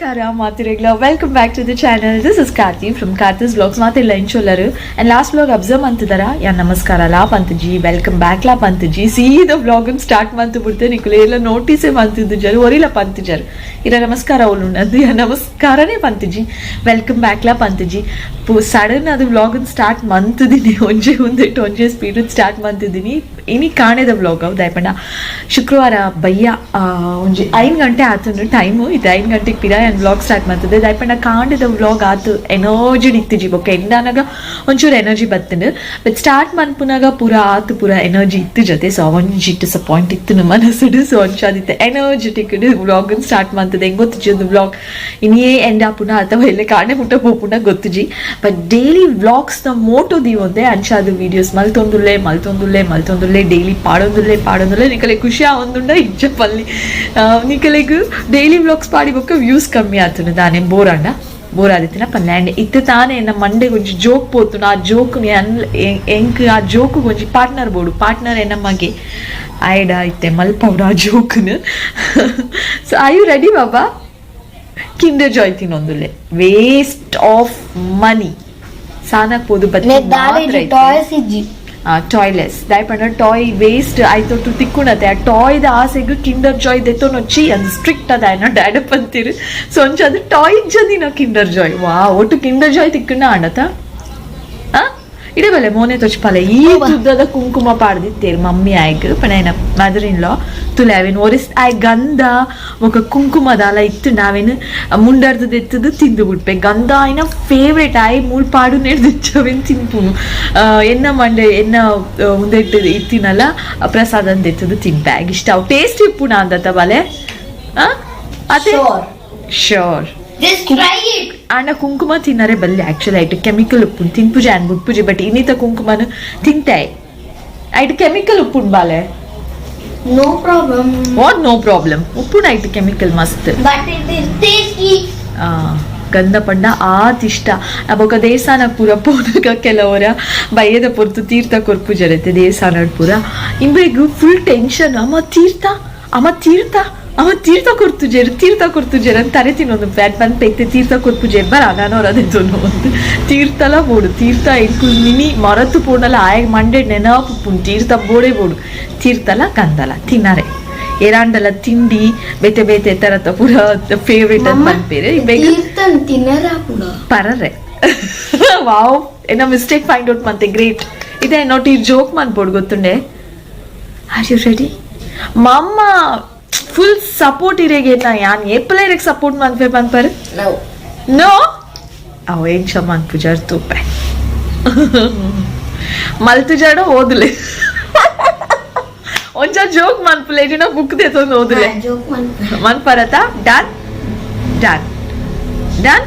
ನಮಸ್ಕಾರ ಮಾತಿರೆಗ್ಲ, welcome back to the channel. This is Karthi from Karthi's Vlogs. ಮಾತಿಲ್ಲ ಇಂಚೊಲ್ಲರು and last vlog observe ಅಂತಿದಾರ. ಯಾ ನಮಸ್ಕಾರ ಲಾ ಪಂತಜಿ, welcome back ಲಾ ಪಂತಜಿ. ಸೀದಾ ವ್ಲಾಗ್ ಸ್ಟಾರ್ಟ್ ಮಂತು ಬಿಡ್ತೆ. ನಿಕುಲು ಎಲ್ಲ ನೋಟಿಸೇ ಮಂತಿದ್ದು ಜರು ಒರಿಲ ಪಂತಜರು ಇರ ನಮಸ್ಕಾರ ಉಂಡು. ಯಾ ನಮಸ್ಕಾರನೇ ಪಂತಜಿ, welcome back ಲಾ ಪಂತಜಿ. ಸಡನ್ ಅದು ವ್ಲಾಗ್ ಸ್ಟಾರ್ಟ್ ಮಂತಿದ್ದೀನಿ. ಒಂಜೆ ಒಂದಿಟ್ಟು ಒಂಜೆ ಸ್ಪೀಡ್ ಸ್ಟಾರ್ಟ್ ಮಂತಿದ್ದೀನಿ. ಇನಿ ಕಾಣೆದ ವ್ಲಾಗ್ ಅವು ದಯಪಂಡ ಶುಕ್ರವಾರ ಬಯ್ಯ ಒಂಜಿ 5 ಗಂಟೆ ಆತುಂಡು ಟೈಮು. ಇದು 5 ಗಂಟೆಗೆ ಪಿರ ಯಾನ್ ವ್ಲಾಗ್ ಸ್ಟಾರ್ಟ್ ಮಾಡ್ತದೆ. ದಯಪಂಡ ಕಾಂಡದ ವ್ಲಾಗ್ ಆತು ಎನರ್ಜಿ ಇತ್ತಿಜಿ. ಬೊಕ್ಕ ಎಂಡಾನಾಗ ಒಂಚೂರು ಎನರ್ಜಿ ಬತ್ತಂಡು. ಬಟ್ ಸ್ಟಾರ್ಟ್ ಮನ್ಪುನಾಗ ಪೂರ ಆತು ಪೂರ ಎನರ್ಜಿ ಇತ್ತು ಜೊತೆ. ಸೊ ಒಂಜಿ ಡಿಸಪಾಯಿಂಟ್ ಇತ್ತು ನಮ್ಮ ಮನಸ್ಸುಡು. ಸೊ ಒಂಚಾದಿತ್ತು energetic vlog start ಮಾಡ್ತದೆ. ಹೆಂಗ್ ಗೊತ್ತಿಜಿ ಒಂದು ವ್ಲಾಗ್ ಇನ್ನೇ ಎಂಡ್ ಆಪುನ ಅಥವಾ ಎಲ್ಲ ಕಾಣೆ ಮುಟ್ಟ ಪೋಪುನ ಗೊತ್ತಿಜಿ. ಬಟ್ ಡೈಲಿ ವ್ಲಾಗ್ಸ್ನ ಮೋಟೋ ದೀವೊಂದೆ ಅಂಚಾದ ವೀಡಿಯೋಸ್ ಮಲ್ತೊಂದುಲ್ಲೆ, ಮಲ್ತೊಂದುಲ್ಲೆ, ಮಲ್ತೊಂದುಲ್ಲೆ, ಡೈಲಿ ಪಾಡೊಂದುಲ್ಲೆ, ಪಾಡೊಂದುಲ್ಲೆ. ನಿಕಲೆ ಖುಷಿ ಆವೊಂದುಂಡ ಇಜ್ಜ ಪಲ್ಲಿ. ನಿಕಲೆಗ್ ಡೈಲಿ ವ್ಲಾಗ್ಸ್ ಪಾಡಿ ಬೊಕ್ಕ ವ್ಯೂಸ್ ಕಮ್ಮಿ ಆತುಂಡು ದಾನೆ ಬೋರ್ ಅಂಡ ಬೋರ್ ಆದಿತ್ತಿನ ಪಲ್ಲೆ. ಆ್ಯಂಡ್ ಇತ್ತೆ ತಾನೇ ಎನ್ನ ಮಂಡೆಗೆ ಒಂಜಿ ಜೋಕ್ ಪೋತುಂಡು. ಆ ಜೋಕ್ ಎಂಕ್ ಆ ಜೋಕ್ ಒಂಜಿ ಪಾರ್ಟ್ನರ್ ಬೋಡು. ಪಾರ್ಟ್ನರ್ ಎನ್ನ ಮಗೆ ಆಯ್ಡ ಇತ್ತೆ ಮಲ್ಪವಡು ಆ ಜೋಕ್ನು. So are you ready Baba? Kinder Joy ತಿನ್ನೊಂದುಲ್ಲೆ, waste of money. ಸಾನಕ್ ಪೋದು ಬತ್ತಿ. ಟಾಯ್ಸ್ ಇಜ್ಜಿ. ಟಾಯ್ಲೆಸ್ ದಾಯಪಂಡ ಟಾಯ್ ವೇಸ್ಟ್ ಆಯ್ತೊಟ್ಟು ತಿಕ್ಕುಣತೆ. ಆ ಟಾಯ್ದ ಆಸೆಗ್ ಕಿಂಡರ್ ಜಾಯ್ ದೆತ್ತೊನೊಚ್ಚಿ ಅಂದ್ ಸ್ಟ್ರಿಕ್ಟ್ ಅದ ಎನ್ನ ಡ್ಯಾಡ ಪಂತಿರು. ಸೊ ಒಂಚ ಅದು ಟಾಯ್ ಇಜ್ಜದಿನ ಕಿಂಡರ್ ಜಾಯ್ ವಾ ಒಟ್ಟು ಕಿಂಡರ್ ಜಾಯ್ ತಿಕ್ಕುಣ ಆಂಡತ. ಆ ಇಡೆ ಬಲೆ ಮೋನೆ ತೊಚ್ಪಾಲೆ. ಈ ತುದ್ದದ ಕುಂಕುಮ ಪಾಡ್ದಿತ್ತೇರು ಮಮ್ಮಿ ಆಯ್ಗ್ ಪಣೇನ mother in law ತುಲೆ. ಅವೇನು ಒರಿಸ್ ಆಯ್ ಗಂಧ ಬೊಕ ಕುಂಕುಮದಾಲ ಇತ್ತು. ನಾವೇನು ಮುಂಡರ್ದು ಎತ್ತದು ತಿಂದು ಬಿಡ್ಪೆ. ಗಂಧ ಆಯ್ನ ಫೇವ್ರೇಟ್. ಆಯ್ ಮೂಲ್ ಪಾಡು ನೆಡ್ದಿಚ್ಚವೇನು ತಿನ್ಪುನು. ಎನ್ನ ಮಂಡೆ ಎನ್ನ ಉಂದೆಟ್ಟು ಇತ್ತಿನಲ್ಲ ಪ್ರಸಾದ ಎತ್ತದು ತಿನ್ಪೆ. ಆಗ ಇಷ್ಟ ಅವು ಟೇಸ್ಟ್ ಇಪ್ಪುಣ ಅಂದತ ಬಲೆ. ಆ ಅದೇ. Sure. Sure. Just try it. ಆಂಡ ಕುಂಕುಮ ತಿನ್ನರೆ ಬಲ್ಲೆ ಆಕ್ಚುಲಿ. ಐಟ್ ಕೆಮಿಕಲ್ ಉಪ್ಪುನ್ ತಿನ್ಪುಜೆ ಆ್ಯಂಡ್ ಬುಡ್ಪುಜೆ. ಬಟ್ ಇನ್ನಿತ ಕುಂಕುಮನು ತಿಂತಾಯ್. ಐಟ್ ಕೆಮಿಕಲ್ ಉಪ್ಪುನ್ ಬಾಲೆ. No problem. What no problem? ಉಪ್ಪುನ ಐಟ್ ಕೆಮಿಕಲ್ ಮಸ್ತ್. But it is tasty. ಆ, ಗಂಧ ಪಂಡ ಆತ್ ಇಷ್ಟ. ಬೊಕ ದೇವಸ್ಥಾನ ಪೂರ ಪೋನಗ ಕೆಲವರ ಬಯ್ಯದ ಪೊರ್ತು ತೀರ್ಥ ಕೊರ್ಪು ಜರತೆ ದೇವಸ್ಥಾನ ಪೂರ. ಇಂಬೆಗ್ ಫುಲ್ ಟೆನ್ಷನ್. ಅಮ್ಮ ತೀರ್ಥ, ಅಮ್ಮ ತೀರ್ಥ, ಅಮ್ಮ ತೀರ್ಥ ಕೊರ್ತುಜೆರ್, ತೀರ್ಥ ಕೊರ್ತುಜೆರ್ ಅಂತ ತರೆ ತಿನ್ನೊಂದು ಪ್ಯಾಟ್ ಬಂದ್ ಪೈತೆ. ತೀರ್ಥ ಕೊರ್ಪುಜೆರ್ ಬರ ನಾನು ಅದೇ ಒಂದು ತೀರ್ಥಲ ಬೋಡು. ತೀರ್ಥ ಎಂಕುಲ್ ಮಿನಿ ಮರತು ಪೋಂಡಲ ಆಯಗ್ ಮಂಡೆ ನೆನಪು ಪುಣ್. ತೀರ್ಥ ಬೋಡೆ ಬೋಡು. ತೀರ್ಥಲ ಗಂಧಲ ತಿನ್ನರೆ ಏರಾಂಡಲ ತಿಂಡಿ ಬೇತೆ ಬೇತೆ ತರತ ಪೂರ ಫೇವ್ರೇಟ್ ಅಂತ ಪನ್ಪೇರು ಬೇಗ. ತೀರ್ಥನ್ ತಿನ್ನರ ಪುಡ. ಪರರೆ ವಾವ್, ಏನೋ mistake find out ಮಂತೆ. ಗ್ರೇಟ್. ಇದೆ ನೋಟ್ ಈ ಜೋಕ್ ಮನ್ಪೋಡು ಗೊತ್ತುಂಡೆ. Are you ready? ಮಮ್ಮ ಫುಲ್ ಸಪೋರ್ಟ್ ಇರೇಗೆ. ನಾ ಯಾನ್ ಏಪಲ ಇರೇಗ್ ಸಪೋರ್ಟ್ ಮನ್ಪೆ ಪನ್ಪರ್. No. No, ಅವ ಏನ್ ಶಮಾನ್ ಪೂಜಾರ್ ತೂಪೆ ಮಲ್ತು ಜಾಡ ಓದ್ಲೆ. ಒಂಜ ಜೋಕ್ ಮನ್ಪುಲೆ ಜಿನ ಬುಕ್ ದೇತೊಂದು ಓದ್ಲೆ. ಜೋಕ್ ಮನ್ಪ. ಮನ್ಪರತ? Done, done, done.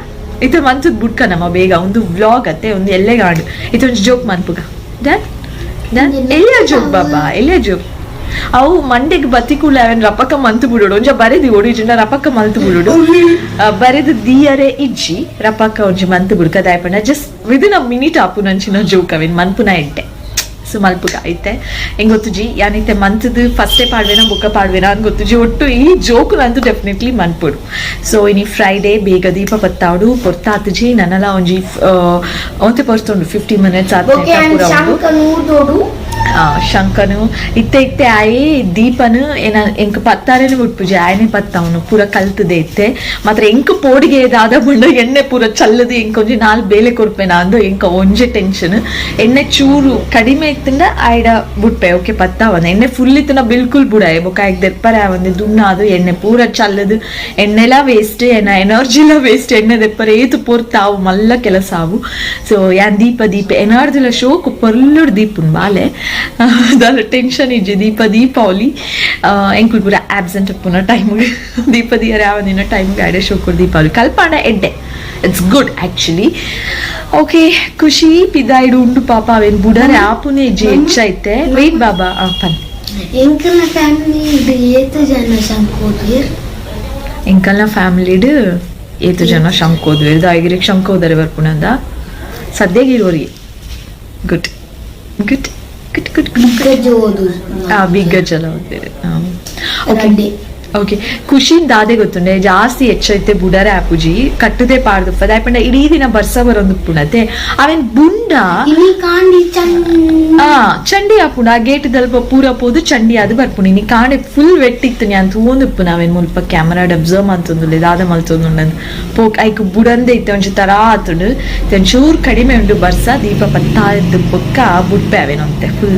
ಇದು ಮಂತದ ಬುಡ್ಕ ನಮ್ಮ ಬೇಗ ಒಂದು ವ್ಲಾಗ್ ಅತ್ತೆ ಒಂದು ಎಲ್ಲೆಗಾಡು. ಇದು ಒಂದು ಜೋಕ್ ಮನ್ಪುಗ. Done, done. ಎಲ್ಲಿಯ ಜೋಕ್ ಬಾಬಾ? ಎಲ್ಲಿಯ ಜೋಕ್? ಅವು ಮಂಡೆಗೆ ಬತ್ತಿ ಕೂಡಲೇ ಅವನ್ ರಪಕ್ಕ ಮಂತು ಬಿಡೋಡು. ಒಂಜ ಬರೆದಿ ಓಡಿ ಜಿಂಡ ರಪಕ್ಕ ಮಲ್ತು ಬಿಡೋಡು. ಬರೆದು ದಿಯರೆ ಇಜ್ಜಿ ರಪಕ್ಕ ಒಂಜಿ ಮಂತು ಬುಡ್ಕ. ದಾಯಪಂಡ just within a minute ಆಪು ನಂಚಿನ ಜೋಕ್ ಅವೇನ್ ಮನ್ಪುನ ಎಡ್ಡೆ. ಸೊ ಮಲ್ಪುಗ ಐತೆ. ಹೆಂಗ್ ಗೊತ್ತುಜಿ ಯಾನಿತ್ತೆ ಮಂತದ ಫಸ್ಟೇ ಪಾಡ್ವೇನ ಬುಕ್ಕ ಪಾಡ್ವೇನ ಅಂತ ಗೊತ್ತುಜಿ. ಒಟ್ಟು ಈ ಜೋಕ್ ನಂತು ಡೆಫಿನೆಟ್ಲಿ ಮನ್ಪುಡು. ಸೊ ಇನಿ ಫ್ರೈಡೇ, ಬೇಗ ದೀಪ ಪತ್ತಾಡು ಪೊರ್ತಾತುಜಿ. ನನ್ನಲ ಒಂಜಿ ಒಂತೆ ಪೊರ್ತುಂಡು, 50 ಮಿನಿಟ್ಸ್ ಓಕೆ ಆತ ಅಂಡ್ ಪೂರ ಉಂಡು. ಶಂಕನು ಊದೋಡು. ಶಂಕನು ಇತ್ತೆ ಇತ್ತೆ ಆಯೆ ದೀಪನು ಏನ ಎಂಕ್ ಪತ್ತಾರೇನು ಬಿಟ್ಪುಜೆ. ಆಯನೆ ಪತ್ತವನು ಪೂರ ಕಲ್ತದೆ ಇತ್ತೆ. ಮಾತ್ರ ಎಂಕ್ ಪೋಡಿಗೆ ದಾದ ಬಂಡ ಎಣ್ಣೆ ಪೂರ ಚಲ್ಲದು ಎಂಕ್ ಒಂಜಿ ನಾಲ್ ಬೇಲೆ ಕೊರ್ಪೆನ ಅಂದು ಎಂಕ ಒಂಜೆ ಟೆನ್ಷನ್. ಎಣ್ಣೆ ಚೂರು ಕಡಿಮೆ ಇತ್ತಂಡ ಆಯ್ಡ ಬುಟ್ಪೆ. ಓಕೆ ಪತ್ತಾವನ. ಎಣ್ಣೆ ಫುಲ್ ಇತ್ತನ ಬಿಲ್ಕುಲ್ ಬುಡಾಯ. ಬೊಕ ಆಯ್ಕ್ ದೆಪ್ಪರೆ ಆವಂದೆ ದುಣ್ಣಾದು ಎಣ್ಣೆ ಪೂರ ಚಲ್ಲದು ಎಣ್ಣೆಲ ವೇಸ್ಟ್, ಎನ್ನ ಎನರ್ಜಿಲ ವೇಸ್ಟ್. ಎಣ್ಣೆ ದೆಪ್ಪರೆ ಏತು ಪೊರ್ತಾವು ಮಲ್ಲ ಕೆಲಸ ಅವು. ಸೊ ಯಾನ್ ದೀಪ ದೀಪ ಎನಾರ್ದಿಲ ಶೋಕು ಪೊರ್ಲುಡ್ ದೀಪುನ್ ಬಾಲೆ. ದಾಲ ಟೆನ್ಷನ್ ಇಜ್ಜಿ. ದೀಪ ದೀಪಾವಳಿ ಎಂಕುಲ್ ಪೂರ ಆಬ್ಸೆಂಟ್ ಉಪ್ಪುನ ಟೈಮ್ ದೀಪ ದೀಯರೆ ಆವಂದಿನ ಟೈಮ್ ಗಾಡೆ ಶೋಕುಡ್ ದೀಪಾವಳಿ ಕಲ್ಪಾಂಡ ಎಡ್ಡೆ. It's good actually. Okay, ಖುಷಿ ಪಿದಾಯ್ಡು ಉಂಡು ಪಾಪ. ಅವೇನ್ ಬುಡರೆ ಆಪುನೆ ಇಜ್ಜಿ ಹೆಚ್ಚೈತೆ. ವೆಯ್ಟ್ ಬಾಬಾ ಪನ್. ಎಂಕಲ್ನ ಫ್ಯಾಮಿಲಿ ಇದು ಏತು ಜನ ಶಂಕೋದಿರ್? ಎಂಕಲ್ನ ಫ್ಯಾಮಿಲಿಡ್ ಏತು ಜನ ಶಂಕೋದ್ವಿ? ದಾಯಿಗಿರಿಗೆ ಶಂಕೋದರೆ ಬರ್ಪುಣಂದ ಸದ್ಯಗೆ ಇರೋರಿಗೆ. Good good good good good. ಬಿಗ್ಗಜ್ ಓದು. ಆ ಬಿಗ್ಗಜ್ ಎಲ್ಲ ಓದ್ತೀರಿ. ಓಕೆ. ರಡ್ಡೆ. Okay, ಖುಷಿನ್ ದಾದೆ ಗೊತ್ತುಂಡೆ ಜಾಸ್ತಿ ಹೆಚ್ಚೈತೆ ಬುಡರೆ ಆಪುಜಿ ಕಟ್ಟುದೇ ಪಾಡ್ದು ದಾಯಪಂಡ ಇಡೀ ದಿನ ಬರ್ಸ ಬರೊಂದು ಪುಣತೆ ಅವೇನ್ ಬುಂಡ. ಇನಿ ಕಾಂಡಿ ಚಂದ. ಆ ಚಂಡಿ ಆಪುಂಡು. ಆ ಗೇಟ್ ದಲ್ಪ ಪೂರ ಪೋದು ಚಂಡಿ ಅದು ಬರ್ಪುಂಡು. ಇನಿ ಕಾಂಡೆ ಫುಲ್ ವೆಟ್ಟಿತ್ತು. ನಾನು ತೂವೊಂದುಪ್ಪು ನಾವೇನ್ ಮುಲ್ಪ ಕ್ಯಾಮರಾ ಅಬ್ಸರ್ವ್ ಮಲ್ತೊಂದುಲ್ಲೆ, ದಾದ ಮಲ್ತೊಂದುಂಡು ಪೋಕ್. ಐಕ್ ಬುಡಂದೆ ಇತ್ತೆ ಒಂಜಿ ತರ ಆತುಂಡು. ಒಂಚೂರು ಕಡಿಮೆ ಉಂಡು ಬರ್ಸ. ದೀಪ ಪತ್ತಾಯದ್ದು ಬೊಕ್ಕ ಬುಡ್ಪೆ ಅವೇನಂತೆ ಫುಲ್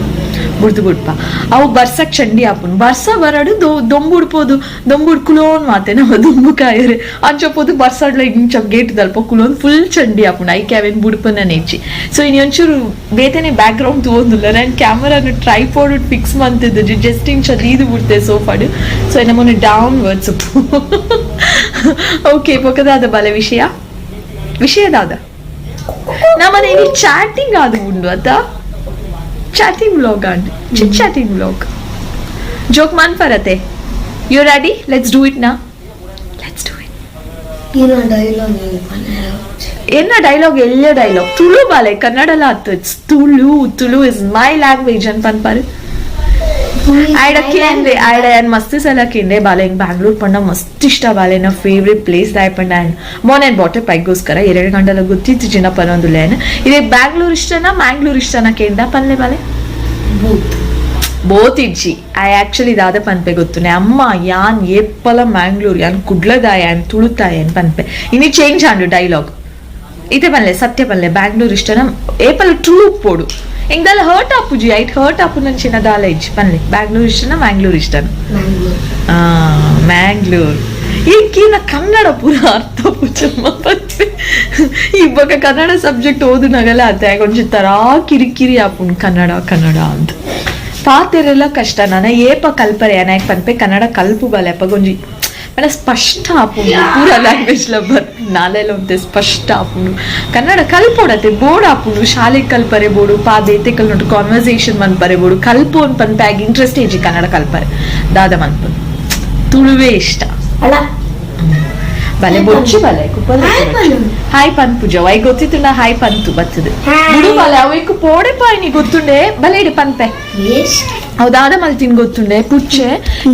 ಬುಡ್ದು ಬುಡ್ಪ. ಅವು ಬರ್ಸಕ್ ಚಂಡಿ ಆಪುಂಡು. ಬರ್ಸ ಬರಡು ದೊಂಬುಡ್ ಪೋದು ದೊಂಬುಡ್ ಕುಲೋನ್ ಮಾತೆ ನಮ್ಮ ದೊಂಬು ಕಾಯರೆ ಅಂಚ ಪೋದು ಬರ್ಸಾಡ್ಲ ಇಂಚ ಗೇಟ್ ದಲ್ಪ ಕುಲೋನ್ ಫುಲ್ ಚಂಡಿ ಆಪುಂಡು. ಐಕೆ ಅವೇನ್ ಬುಡ್ಪನ ನೆಚ್ಚಿ. ಸೊ ಇನಿ ಒಂಚೂರು ಬೇತೆನೆ ಬ್ಯಾಕ್ ಗ್ರೌಂಡ್ ತೂವೊಂದುಲ್ಲ. ನಾನು ಕ್ಯಾಮರಾನು ಟ್ರೈಪಾಡ್ ಫಿಕ್ಸ್ ಮಂತಿದ್ದು ಜಸ್ಟ್ ಇಂಚ ದೀದು ಬಿಡ್ತೆ ಸೋಫಾಡು. ಸೊ ನಮ್ಮನ್ನು down words. Okay, ಬೊಕದಾದ ಬಲ ವಿಷಯ ವಿಷಯದಾದ ನಮ್ಮನೆ ಇಲ್ಲಿ ಚಾಟಿಂಗ್ ಆದ ಉಂಡು ಅತ್ತ. Chatting vlog and chit chatting vlog. Joke ಮನ್ಪರತೆ. You ready? Let's do it ನಾ, let's do it. ಏನೋ ಡೈಲಾಗ್. ಎನ್ನ ಡೈಲಾಗ್? ಎಲ್ಲ ಡೈಲಾಗ್ ತುಳು ಬಾಲೆ, ಕನ್ನಡಲ ಅತ್ತು. It's Tulu. Tulu is my language ಅಂತ ಪನ್ಪಾರು. ಆಯ್ಡ ಕೇಂದ್ರೆ ಆಯ್ಡ ಏನ್ ಮಸ್ತ್ ಸಲ ಕೇಂದ್ರೆ ಬಾಲೆ, ಹಿಂಗ್ ಬ್ಯಾಂಗ್ಳೂರ್ ಪಂಡ ಮಸ್ತ್ ಇಷ್ಟ ಬಾಲೆ, ನ ಫೇವ್ರೆಟ್ ಪ್ಲೇಸ್ ದಾಯ್ ಪಂಡ. ಆ್ಯಂಡ್ ಮೋನೆ ಬಾಟೆ ಪೈಗೋಸ್ಕರ ಎರಡು ಗಂಟಲ ಗೊತ್ತಿತ್ತು ಜಿನ ಪನೊಂದುಲ್ಲ. ಏನು ಇದೇ ಬ್ಯಾಂಗ್ಳೂರ್ ಇಷ್ಟನಾ ಮ್ಯಾಂಗ್ಳೂರ್ ಇಷ್ಟನಾ ಕೇಂದ ಪಲ್ಲೆ ಬಾಲೆ. ಬೂತ್. ಬೋತ್ ಇಜ್ಜಿ. I actually ದಾದ ಪನ್ಪೆ ಗೊತ್ತುನೆ? ಅಮ್ಮ ಯಾನ್ ಏಪ್ಪಲ ಮ್ಯಾಂಗ್ಳೂರ್, ಯಾನ್ ಕುಡ್ಲದಾಯ, ಯಾನ್ ತುಳುತಾಯ ಅನ್ ಪನ್ಪೆ. ಇನಿ ಚೇಂಜ್ ಆಂಡು ಡೈಲಾಗ್. ಇದೇ ಪನ್ಲೆ, ಸತ್ಯ ಪನ್ಲೆ, ಬ್ಯಾಂಗ್ಳೂರ್ ಇಷ್ಟನ ಏಪಲ ಟ್ರೂ ಪೋಡು. ಎಂಗ್ದಾಲ ಹರ್ಟ್ ಆಪುಜಿ. ಐಟ್ ಹರ್ಟ್ ಆಪು ಚಿನ್ನ ದಾಲ ಇಜ್ಜಿ. ಪನ್ಲೆ, ಬ್ಯಾಂಗ್ಳೂರ್ ಇಷ್ಟನ ಮ್ಯಾಂಗ್ಳೂರ್ ಇಷ್ಟನ? ಮ್ಯಾಂಗ್ಳೂರ್. ಆ ಮ್ಯಾಂಗ್ಳೂರ್. ಈಗಿನ ಕನ್ನಡ ಪೂರ ಅರ್ಥ ಪುಚಮ್ಮ ಪನ್ಪೆ. ಇವಾಗ ಕನ್ನಡ ಸಬ್ಜೆಕ್ಟ್ ಓದುನಾಗಲ್ಲ ಅತ್ತೆ ಒಂಜಿ ತರಾ ಕಿರಿಕಿರಿ ಆಪುಂಡು ಕನ್ನಡ ಕನ್ನಡ ಅಂತ. ಪಾತೆರೆಲ್ಲ ಕಷ್ಟ. ನಾನು ಏಪ ಕಲ್ಪರೆ ಏನಾಯ್ತು ಪನ್ಪೆ, ಕನ್ನಡ ಕಲ್ಪು ಬಲೆ ಅಪ್ಪಗೊಂಜಿ ಪಂಡ ಸ್ಪಷ್ಟ ಆಪುಂಡು. ಪೂರ ಲ್ಯಾಂಗ್ವೇಜ್ ಲ ಬರ್ ನಾಲೆಲ್ಲ ಒಂತೆ ಸ್ಪಷ್ಟ ಆಪುಂಡು. ಕನ್ನಡ ಕಲ್ಪೋಡತೆ ಬೋರ್ಡ್ ಆಪುಂಡು. ಶಾಲೆ ಕಲ್ಪರೆ ಬೋಡು, ಪಾ ಬೇತೆ ಕಲ್ನೊಟ್ಟು ಕಾನ್ವರ್ಸೇಷನ್ ಮನ್ಪರೆ ಬೋಡು. ಕಲ್ಪು ಅನ್ ಪನ್ಪೆ ಆಗಿ ಇಂಟ್ರೆಸ್ಟ್ ಏಜಿ ಕನ್ನಡ ಕಲ್ಪರೆ. ದಾದ ಮನ್ಪು ತುಳುವೇ ಇಷ್ಟ. ಅಲ್ಲ. ಬಲೆ ಬೊಚ್ಚು ಬಲೆ ಕುಪ್ಪಲ್. ಹಾಯ್ ಪನ್ನು. ಹಾಯ್ ಪನ್ಪುಜ ವೈ ಗೊತ್ತಿತ್ತುಂಡ ಹಾಯ್ ಪಂತು ಬತ್ತದು. ಹಾಯ್. ಬುಡು ಬಲೆ, ಅವು ಪೋಡೆ ಪಾಯಿನಿ ಗೊತ್ತುಂಡೆ ಬಲೆ ಇಡು ಪನ್ಪೆ. ಎಷ್ಟು? ಹೌದಾದ ಮಲ್ತಿನ್ ಗೊತ್ತುಂಡೆ ಪುಚ್ಚೆ.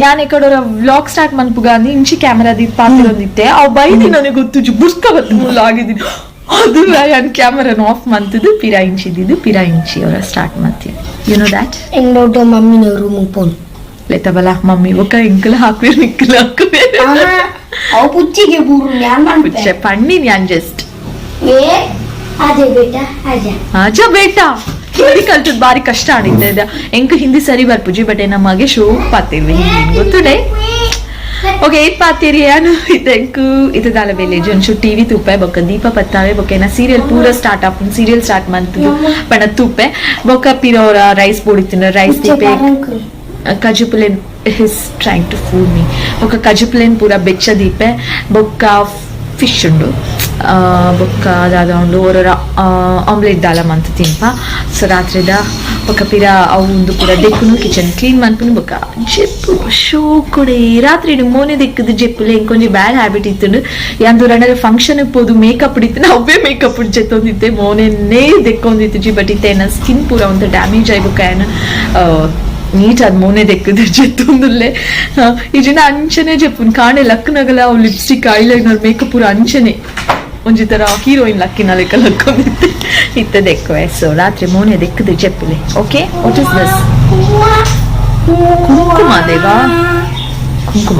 ಯಾನ್ ಎಕಡೋರ ವ್ಲಾಗ್ ಸ್ಟಾರ್ಟ್ ಮನ್ಪುಗ ಅಂದ್ ಇಂಚಿ ಕ್ಯಾಮರಾ the ಪಾತಿರೊಂದಿತ್ತೆ. ಅವು ಬೈದಿ ನನಗೆ ಗೊತ್ತುಜು ಬುಸ್ಕ ಬತ್ತು ಮುಲ್ಲ ಆಗಿದ್ದೀನಿ. ಅದು ಯಾನ್ ಕ್ಯಾಮರಾನ ಆಫ್ ಮಂತದ್ದು ಪಿರಾ ಇಂಚಿದ್ದು ಪಿರಾ ಇಂಚಿ ಅವರ ಸ್ಟಾರ್ಟ್ ಮಾಡ್ತೀವಿ. You know that. ಎಂಗೋಟು ಮಮ್ಮಿನ ರೂಮ್ ಪೋನ್. ಲೆತ್ತಬಲ ಮಮ್ಮಿ ಒಕ್ಕ ಇಂಕಲ ಹಾಕುವೆ, ನಿಕ್ಕಲ ಹಾಕುವೆ. ಅವು ಪುಚ್ಚಿಗೆ ಬೂರು ಯಾನ್ ಪುಚ್ಚೆ ಪನ್ಪೆ. ಪಣ್ಣಿ ಯಾನ್ ಜಸ್ಟ್. ಏ ಅಜಯ್ ಬೇಟ ಅಜಯ್. ಆಜಾ ಬೇಟಾ. ಹಿಂದಿ ಕಲ್ತದ್ ಬಾರಿ ಕಷ್ಟ ಆಡಿದ್ದೆ. ಎಂಕ್ ಹಿಂದಿ ಸರಿ ಬರ್ಪುಜಿ, ಬಟ್ ನಮ್ಮ ಮಗೆ ಶೋ ಪಾತಿರ್ವಿ ಹಿಂದಿ ಗೊತ್ತುಡೆ. ಓಕೆ, ಏತ್ ಪಾತಿರಿ ಯಾನು ಇದೆಂಕು ಇದು ದಾಲ ಬೇಲೆ ಜೊಂಚು ಟಿವಿ ತೂಪೆ. ಬೊಕ್ಕ ದೀಪ ಪತ್ತಾವೆ. ಬೊಕ್ಕ ಏನ ಸೀರಿಯಲ್ ಪೂರ ಸ್ಟಾರ್ಟ್ ಆಪುಂಡು. ಸೀರಿಯಲ್ ಸ್ಟಾರ್ಟ್ ಮಂತದು ಪಂಡ ತೂಪೆ. ಬೊಕ್ಕ ಪಿರೋರ ರೈಸ್ ಬೋಡಿತ್ತಿನ ರೈಸ್ ದೀಪೆ. ಕಜುಪುಲೆನ್ his trying to fool me. ಬೊಕ್ಕ ಕಜುಪುಲೆನ್ ಪೂರ ಬೆಚ್ಚ ದೀಪೆ. ಬೊಕ್ಕ ಫಿಶ್ ಉಂಡು. ಬೊಕ್ಕ ದಾದ ಉಂಡು, ಒರೊರ ಆಮ್ಲೆಟ್ ದಾಲ ಮಂತ್ ತಿನ್ಪ. ಸೊ ರಾತ್ರಿದ ಬೊಕ್ಕ ಪಿರ ಅವು ಉಂದು ಪೂರ ದೆಕ್ಕುನು, ಕಿಚನ್ ಕ್ಲೀನ್ ಮನ್ಪುನು. ಬೊಕ್ಕ ಜೆಪ್ಪು ಶೋಕುಡೆ. ರಾತ್ರಿ ಮೋನೆ ದೆಕ್ಕದು ಜೆಪ್ಪುಲೆ. ಇಂಕೊಂಜಿ ಬ್ಯಾಡ್ ಹ್ಯಾಬಿಟ್ ಇತ್ತುಂಡು. ಯಾನ್ ದೂರ ಫಂಕ್ಷನ್ ಪೋದು ಮೇಕಪ್ ಇತ್ತು, ಅವೇ ಮೇಕಪ್ ಜೆತ್ತೊಂದಿತ್ತೆ, ಮೋನೆನ್ನೇ ದೆಕ್ಕೊಂದಿತ್ತು. ಬಟ್ ಇತ್ತೆ ಎನ್ನ ಸ್ಕಿನ್ ಪೂರ ಒಂದು ಡ್ಯಾಮೇಜ್ ಆಯ್ ಬೊಕ್ಕ ಏನ ನೀಟ್ ಅದ್ ಮೋನೆ ದೆಕ್ಕದು ಜೆತ್ತೊಂದುಲ್ಲೆ. ಈ ಜನ ಅಂಚನೆ ಜೆಪ್ಪುನ್ ಕಾಣೆ ಲಕ್ಕನಗಲ. ಅವು lipstick, eyeliner, makeup ಪೂರ ಅಂಚನೆ ಒಂಜಿ ತರ ಹೀರೋಯಿನ್ ಲಕ್ಕಿನ ಲೆಕ್ಕ ಲಕ್ಕೊಂದಿತ್ತೆ. ಇತ್ತೆ ದೆಕ್ಕುವೆ. ಸೊ ರಾತ್ರಿ ಮೋನೆ ದೆಕ್ಕದು ಜೆಪ್ಪುಲೆ. Okay, what is this? ಕುಂಕುಮ ದೇವಾ, ಕುಂಕುಮ.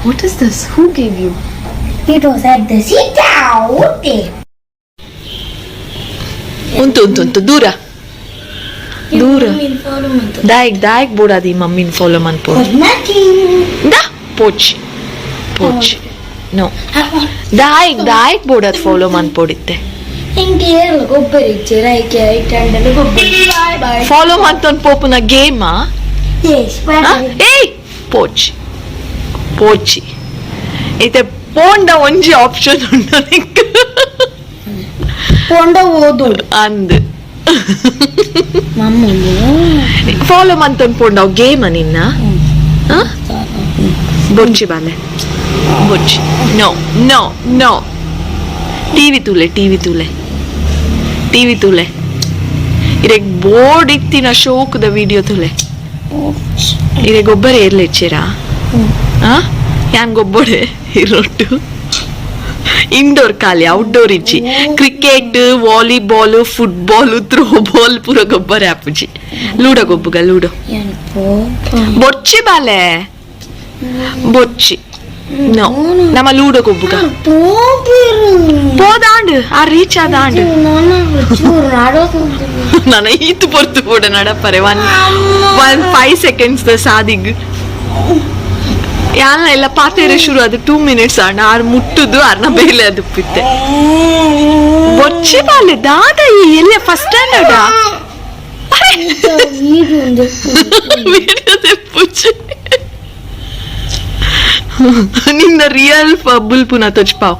What is this? Who gave you? It was at the seat out there. ಉಂಟು ಉಂಟು ಉಂಟು. ದೂರ ದೂರ. ದಾಯಕ್ ದಾಯಕ್ ಬೋಡಾದಿ ಮಮ್ಮಿನ ಫಾಲೋ ಮನ್ಪೋಡು? Nothing. ದಾ ಪೋಚಿ ಪೋಚಿ ನೋ. ದಾಯಕ್ ದಾಯಕ್ ಬೋಡಾದ್ ಫಾಲೋ ಮನ್ಪೋಡಿತ್ತೆ? ಹಿಂಗೆ ಗೊಬ್ಬರ ಇಚ್ಚೆ ರೈಕೆ ರೈಟ್ ಹ್ಯಾಂಡಲ್ಲಿ ಗೊಬ್ಬರ. Bye bye. ಫಾಲೋ ಮಂತೊಂದು ಪೋಪುನ ಗೇಮಾ? Yes, bye. ಏಯ್, ಪೋಚಿ ಪೋಚಿ. ಇತ್ತೆ ಪೋಂಡ ಒಂಜಿ ಆಪ್ಷನ್ ಉಂಡು ನಿಕ್ಕ್. ಪೊಂಡ ಓದು. ಅಂದ್. ಮಮ್ಮಿ. ಫಾಲೋ ಮಂತೊಂದು ಪೋಂಡ ಅವು ಗೇಮ ನಿನ್ನ? ಬೊಚ್ಚಿ ಬಾಲೆ, ಬೊಚ್ಚಿ. No no no. TV ತೂಲೆ, TV ತೂಲೆ, TV ತೂಲೆ. ಇರೆಗ್ ಬೋರ್ಡ್ ಇತ್ತಿನ ಶೋಕದ ವಿಡಿಯೋ ತೂಲೆ. ಇರೆ ಗೊಬ್ಬರ ಏರ್ಲೆಚ್ಚೇರಾ? ಆ ಯಾನ್ ಗೊಬ್ಬಡೆ ಇರೊಟ್ಟು ಇಂಡೋರ್ ಖಾಲಿ, ಔಟ್ಡೋರ್ ಇಜ್ಜಿ. Cricket, volleyball, football, throw ball ಪೂರ ಗೊಬ್ಬರ ಆಪುಜಿ. Ludo ಗೊಬ್ಬುಗ, ludo. ಬೊಚ್ಚಿ ಬಾಲೆ, ಬೊಚ್ಚಿ. ನೋ, ನಮ್ಮ ಲೂಡೋ ಗೊಬ್ಬುಗ. ಪೋದಾಂಡ್ ಆ ರೀಚ್ ಆದಾಂಡ್. ನನ್ನ ಈತು ಪೊರ್ತು ಪೋಡ ನಡಪರೆ ಒನ್ ಒನ್ ಫೈವ್ ಸೆಕೆಂಡ್ಸ್ ಸಾದಿಗ್. ಯಾನ್ ಎಲ್ಲ ಪಾತೆರೆ ಶುರು ಅದು 2 ಮಿನಿಟ್ಸ್ ಅಣ್ಣ. ಆರ್ ಮುಟ್ಟುದು ಅರ್ನ ಬೇಲೆ ಅದು ಪಿತ್ತೆ. ಬೊಚ್ಚಿ ಬಾಲೆ, ದಾದ ಈ ಎಲ್ಲ ಫಸ್ಟ್ ಸ್ಟ್ಯಾಂಡರ್ಡಾ? ವಿಡಿಯೋ ತೆಪ್ಪುಚಿ. ನಿನ್ನ ರಿಯಲ್ ಬುಲ್ಪುನ ತೊಜ್ಪಾವ್.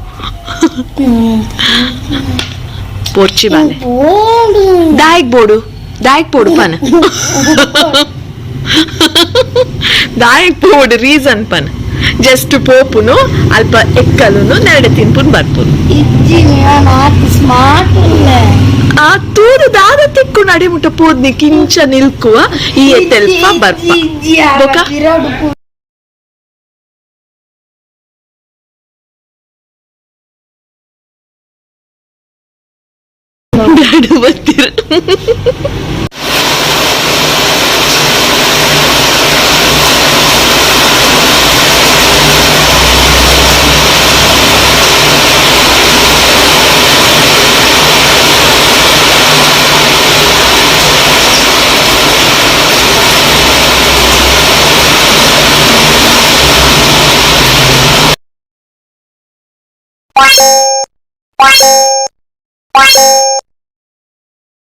ಪೊರ್ಚಿ ಬಾಲೆ. ದಾಯಕ್ ಬೋಡು, ದಾಯಕ್ ಬೋಡು ಪನ್, ದಾಯಕ್ ಬೋಡು ರೀಸನ್ ಪನ್. ಜಸ್ಟ್ ಪೋಪುನು, ಅಲ್ಪ ಎಕ್ಕಲುನು, ನೆರಡೆ ತಿನ್ಪುನ್ ಬರ್ಪುನು. ಸ್ಮಾರ್ಟ್. ಆ ತೂದು ದಾದ ತಿಕ್ಕು ನಡಿ ಮುಟ್ಟ ಪೋದ್ನಿ ಕಿಂಚ ನಿಲ್ಕುವ ಈ ಎತ್ತೆಲ್ಪ ಬರ್ಪ ಬೊಕ. ಡ್ಯಾಡು ಬತ್ತಿರ.